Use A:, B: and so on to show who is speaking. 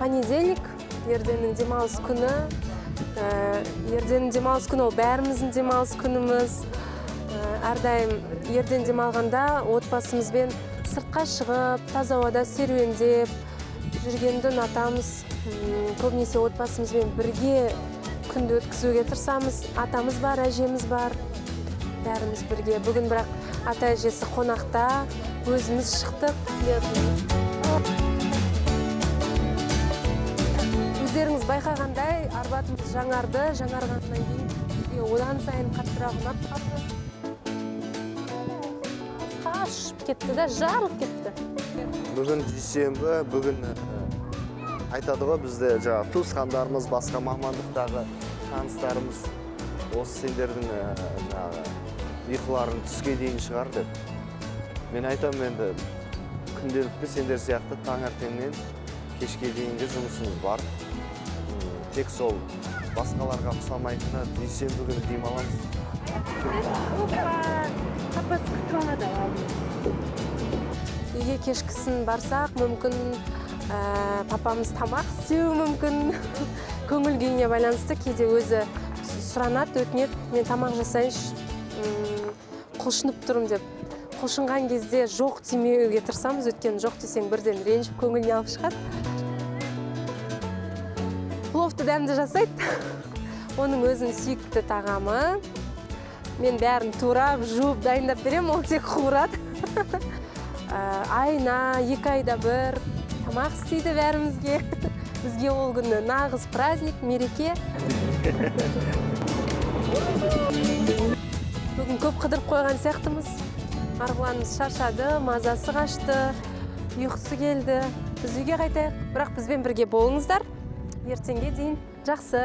A: Понедельник, Ерденнің демалыс күні. Ерденнің демалыс күні ол бәріміздің демалыс күніміз. Әрдайым Ерден демалғанда отбасымызбен сыртқа шығып, таза ауада серуендеп жүргенді ұнатамыз. Көбінесе отбасымызбен бірге күнді өткізуге тырысамыз. Атамыз бар, әжеміз бар, бәріміз бірге. Бүгін бірақ ата әжесі қонақта, өзіміз шықтық. Өздеріңіз байқағандай, Арбатымыз жаңарды, жаңарғаннан кейін бізге одан сайын қаттырақ ұнап қалды. Қашып кетті да, жарылып кетті.
B: Бүгін дүйсенбі, бүгін айтады ғой бізде жаңағы туысқандарымыз, басқа мамандықтағы таныстарымыз, осы сендердің жаңағы ұйқыларың түске дейін шығар деп. Мен айтамын, енді күнделікті сендер сияқты таңертеңнен кешке дейінгі жұмысымыз бар. Тек сол басқаларға ұқсамайтыны дүйсенбі күні демаламыз.
C: Папасы күтіп алады алдын.
A: Үйге кешкісін барсақ, мүмкін папамыз тамақ істеуі мүмкін. Көңіл күйіне байланысты кейде өзі сұранады, өтінеді, мен тамақ жасайыншы, құлшынып тұрмын деп. Құлшынған кезде жоқ демеуге тырысамыз, өйткені жоқ десең бірден ренжіп көңіліне алып шығады. Пловты дәмді жасайды. Оның өзінің сүйікті тағамы. Мен бәрін турап, жуып, дайындап беремін, ол тек қуырады. Айына, 2 айда бір тамақ істейді бәрімізге. Бізге ол күні нағыз праздник, мереке. Бүгін көп қыдырып қойған сияқтымыз. Марғұланымыз шаршады, мазасы қашты, ұйқысы келді. Біз үйге қайтайық, бірақ бізбен бірге болыңыздар. Ертеңге дейін жақсы.